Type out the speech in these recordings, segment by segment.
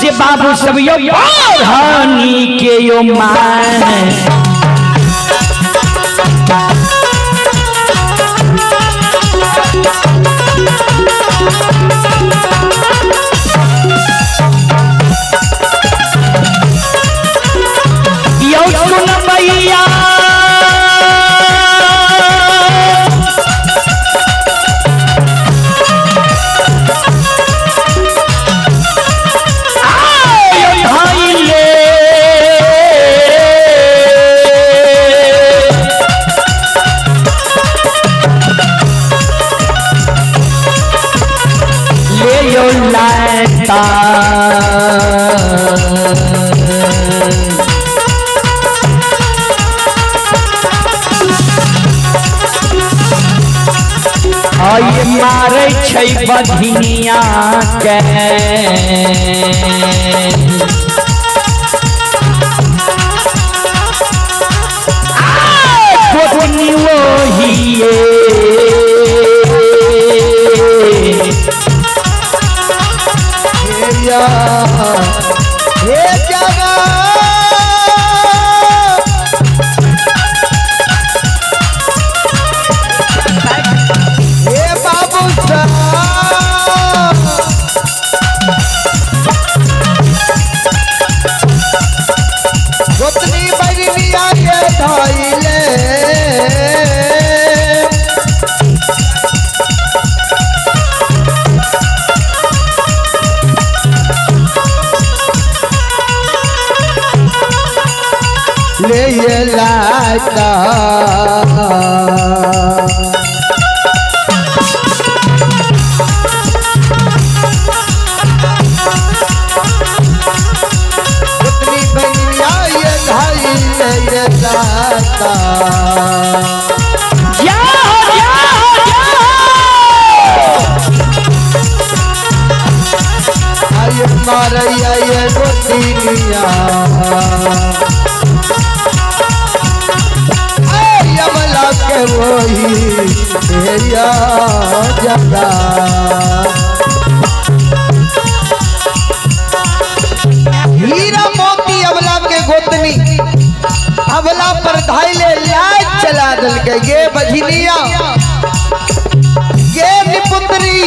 से बाबू सब यो बढ़नी के यो मां। यो सुन भैया आयो भाई ले। ले यो लाता आये मारे छै बधिनिया के। गोतनी वही हे हे जगा हे बाबू साहब गोतनी बजनिया के धाइले ले ये लाता गोतनी बजनिया ये धाइले ये लाता। जा जा जा। आय मारैया ये गोतनिया यमला के वही हेया जगा। हीरा मोती अबला के गोतनी अबला पर धाइले लाज चला दल के ये बझनिया ये निपुत्री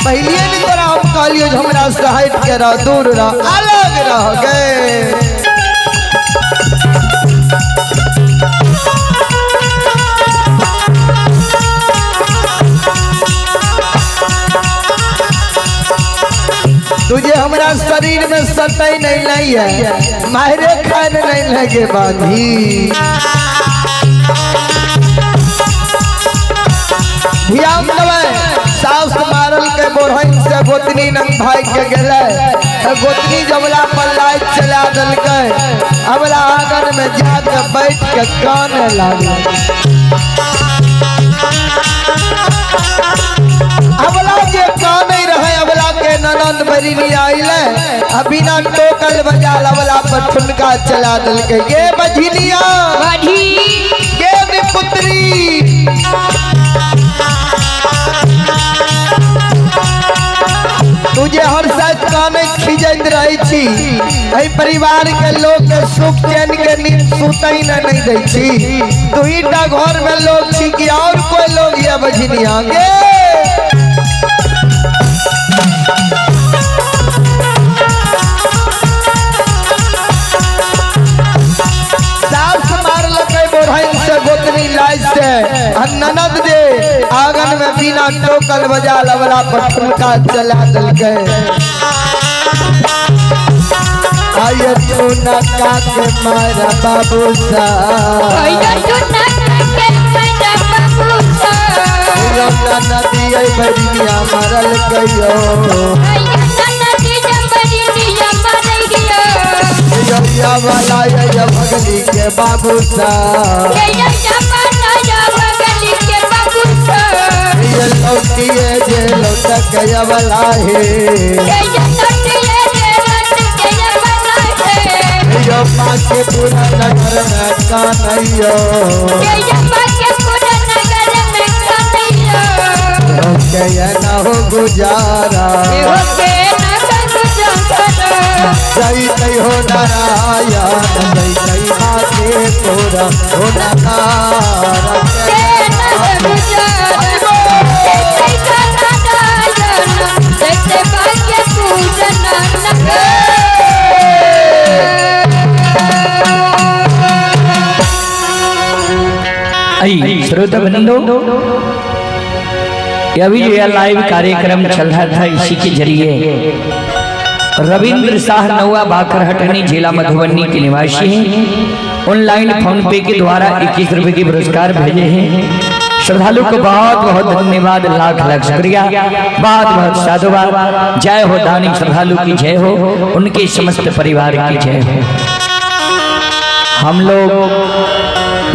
पहले भी तोरा हम कहलियो जे हमरा से हट के रह, दूर रह, अलग रह गए। तुझे हमरा शरीर में सतई नहीं नहीं है, माहरे खान नहीं लगे बांधी। ध्यान देबै सास मारल के बोरहन से गोतनी नंग भाग के गेलै। गोतनी जमला पर लाइट चला देलकै, अबला आंगन में जाके बैठ के काने लागल। अबला जे काने रहे अबला के ननंद बरिनी आइले आ बिना टोकल बजाल अबला पर ठुनका चला देलकै। ये बझनिया ये निपुत्री तुझे हर साथ काने खिजैत रहे छी, एहि परिवार के लोग के सुख चैन के नींद सुतई न नहीं दै छी। तू ही टा घर में लोग छी कि और कोई लोग ये बझनिया गे। सास मारलकै बोरहन से गोतनी लाज से आ ननद दे आंगन में बिना टोकल बजा लवला पर ठुमका चला देलकै। आये तू नका के मारा बाबू सा नदी बरिया मारल कहियो वाला ये भगली के बाबू सा ये लौटिए जे लौटक वाला हे यो पाके पूरा नगर में कानैयो के न हो गुजारा। जय जय हो नारायण जय जय बाके पूरा हो नारायण। आई श्रोता बंधु, ये अभी जो यह लाइव कार्यक्रम चल रहा था, इसी के जरिए रविंद्र शाह नौवा बाखरहटनी जिला मधुबनी के निवासी हैं। ऑनलाइन फोन पे के द्वारा 21 रुपए के पुरस्कार भेजे हैं। श्रद्धालु को बहुत बहुत धन्यवाद, लाख लाख शुक्रिया, बहुत बहुत साधुवाद। जय हो दानी श्रद्धालु की जय हो, उनके समस्त परिवार की जय हो। हम लोग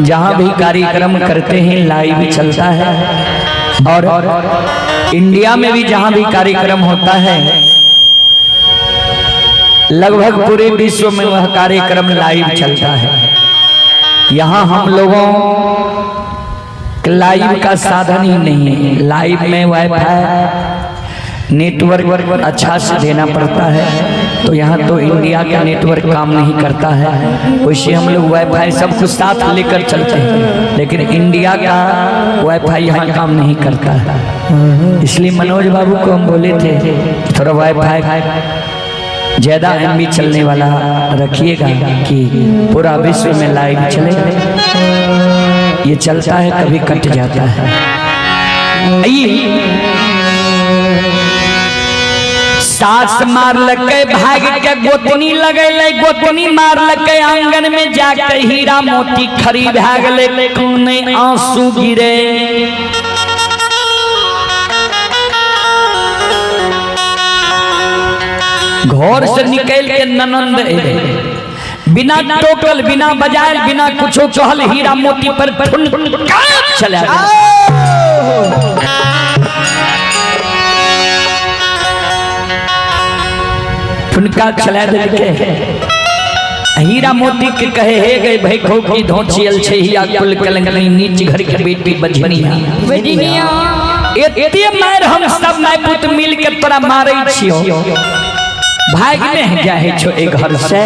जहाँ भी कार्यक्रम करते हैं लाइव चलता है, और इंडिया में भी जहाँ भी कार्यक्रम होता है, लगभग पूरे विश्व में वह कार्यक्रम लाइव चलता है। यहाँ हम लोगों लाइव का साधन ही नहीं है। लाइव में वाईफाई नेटवर्क अच्छा से देना पड़ता है, तो यहाँ तो इंडिया का नेटवर्क काम नहीं करता है। वैसे हम लोग वाईफाई सब कुछ साथ लेकर चलते हैं, लेकिन इंडिया का वाईफाई यहाँ काम नहीं करता है। इसलिए मनोज बाबू को हम बोले थे कि थोड़ा वाईफाई ज़्यादा एमबी चलने वाला रखिएगा कि पूरा विश्व में लाइव चले। ये चलता है, कभी कट जाता है। आइए, सास मारलकै भाग के गोतनी लगैले, गोतनी मारलकै आंगन में जाके हीरा मोती खरी भए गेलै, कोने आंसू गिरे। घर से निकल के ननंद एलै, बिना टोकल बिना बजायल बिना कुछो कहल हीरा मोती पर ठुनका चला गेल। ठुनका चला देलकै। हीरा मोती के कहे हे गए भाई खो की धोचियल छै हिया कुल कलंकनी नीच घर के बेटी बझनिया। बजनिया। एते मार हम सब माय पुत मिल के तोरा मारै छियो, भाग नहीं जाए छो ए घर से।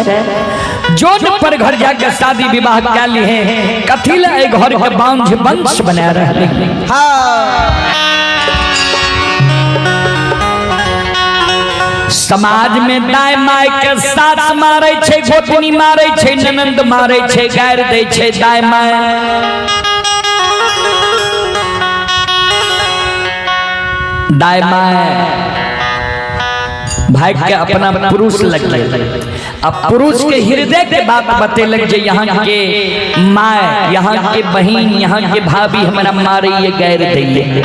जोन पर घर जाके शादी विवाह कर ली है, कथी ला ए घर के बांझ वंश बना रहले। हाँ। समाज में दाय my के सास मारे छे, गोतनी मारे छे, ननंद मारे छे, गायर दे छे दाय my. दाय my भाई के अपना पुरुष लग गए। अब पुरुष के हृदय के बात बतेलक जे यहाँ के my, यहाँ के बहिन, यहाँ के भाभी हमरा मारे ये गैर दैये,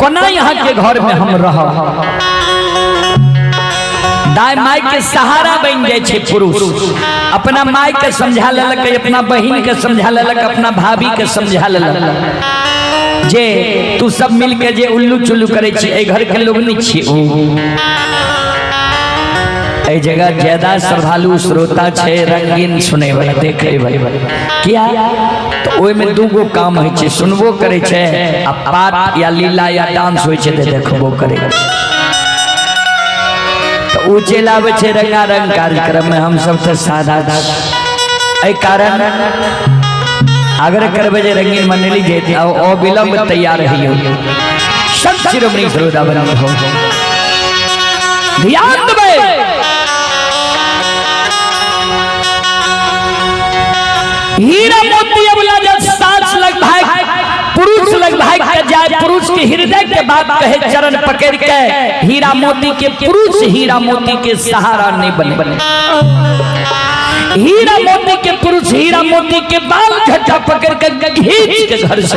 कोना यहाँ के घर में हम रह। दाय my के सहारा बन जाए छे पुरुष। अपना my के समझा लेलक, अपना बहिन के समझा लेलक, अपना भाभी के समझा लेलक जे तू सब मिल के जे उल्लू चुल्लू करे छी, ए घर के लोग नहीं छी। ए जगह ज्यादा श्रद्धालु श्रोता छे, रंगीन सुने वाला देखे वाला। किया तो ओय में दूगो काम होइ छे, सुनबो करे छे आ पाठ या लीला या डांस होइ छे ते देखबो करे छे। तो ऊ चलि आबै छे रंगारंग कार्यक्रम में, हम सब तो सादा छी। एहि कारण आग्रह करबै जे रंगीन मंडली जे अविलंब तैयार रहियो। संत शिरोमणि श्रोता बन हो, ध्यान देबै। हीरा मोती अबला जब सास लग भाई पुरुष लग भाई के जाए, पुरुष के हृदय के बात कहे चरण पकड़ के, हीरा मोती के पुरुष हीरा मोती के सहारा नहीं बने। हीरा मोती के पुरुष हीरा मोती के बाल झट्टा पकड़ के खींच के घर से।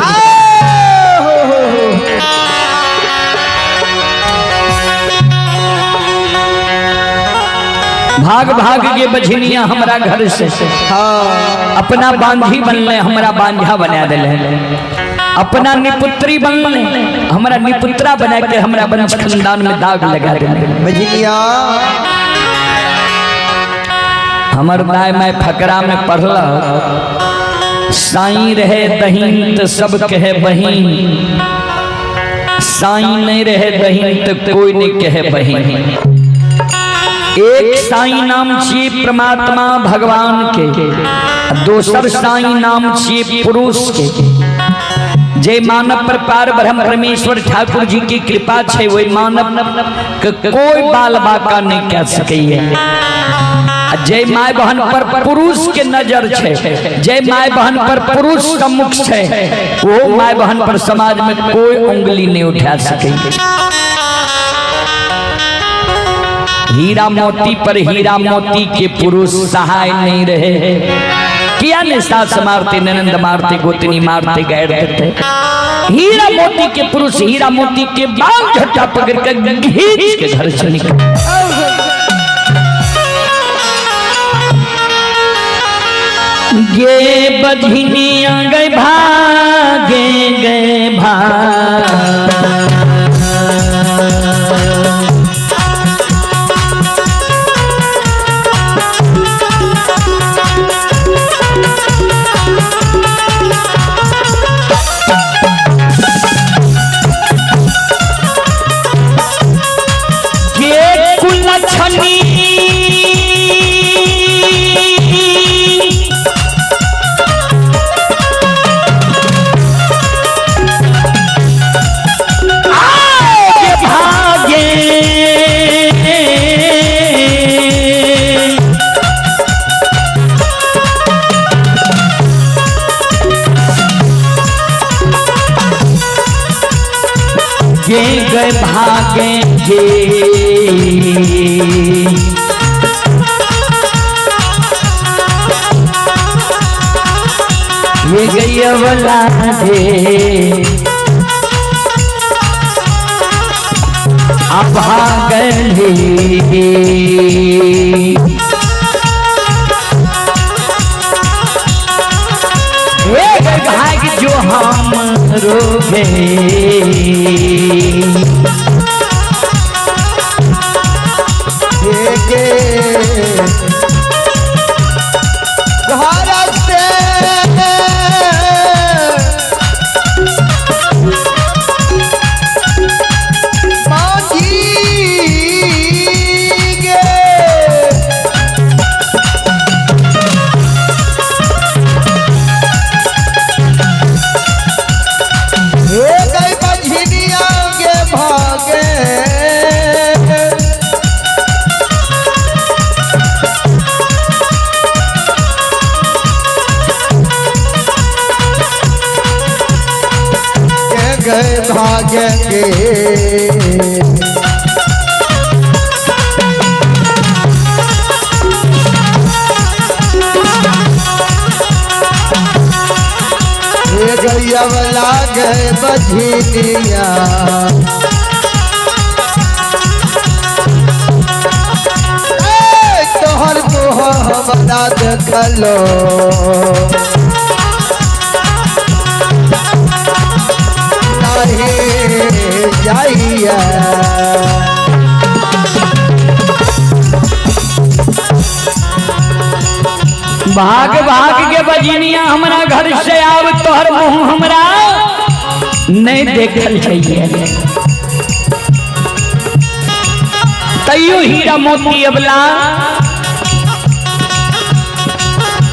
भाग भाग के बझनिया हमरा घर से। अपना बांझी बनले हमरा बांझा बना दिले, अपना निपुत्री बनले हमरा निपुत्रा बना के हमरा वंश खानदान में दाग लगा दिले। बझनिया हमर दाय my फकरा में पढ़ल, साईं रहे दहीन तो सब कहे बहीन, साईं नहीं रहे दहीन तो कोई नहीं कहे बहीन। एक साईं नाम छियै परमात्मा भगवान के, दोसर साईं नाम छियै पुरुष के। जे मानव पर पार ब्रह्म परमेश्वर ठाकुर जी की कृपा छै, वही मानव के कोई बाल बाका नहीं कह सकैए। जय my बहन पर पुरुष के नजर छै, जय my बहन पर पुरुष सम्मुख छै, वो my बहन पर समाज में कोई उंगली नहीं उठा सके। हीरा मोती पर हीरा मोती के पुरुष सहाय नहीं रहे। किया ने सास मारते, ननंद मारते, गोतनी मारते, गैर देते। हीरा मोती के पुरुष हीरा मोती के बाल झट्टा पकड़ कर घींच के घर से निकल। गे बधिनिया गए भागे गए भाग, गे कुलछनी गे गए भागे गे, ये गैया गे अभागली। भाग जो हम रोगे, घर से मांझी गे, हे गई बझनिया गे भागे, के गए भागे गे। हे गैया वाला गए बझनिया, ए तोहर मोह हमरा देखलो, नहीं जाइया। भाग भाग के बजनिया हमरा घर से आव, तोहर मुंह हमरा नहीं देखल चाहिए। तैयो हीरा मोती अबला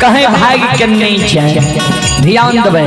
कहे भाग के नहीं चाहे। ध्यान देबै।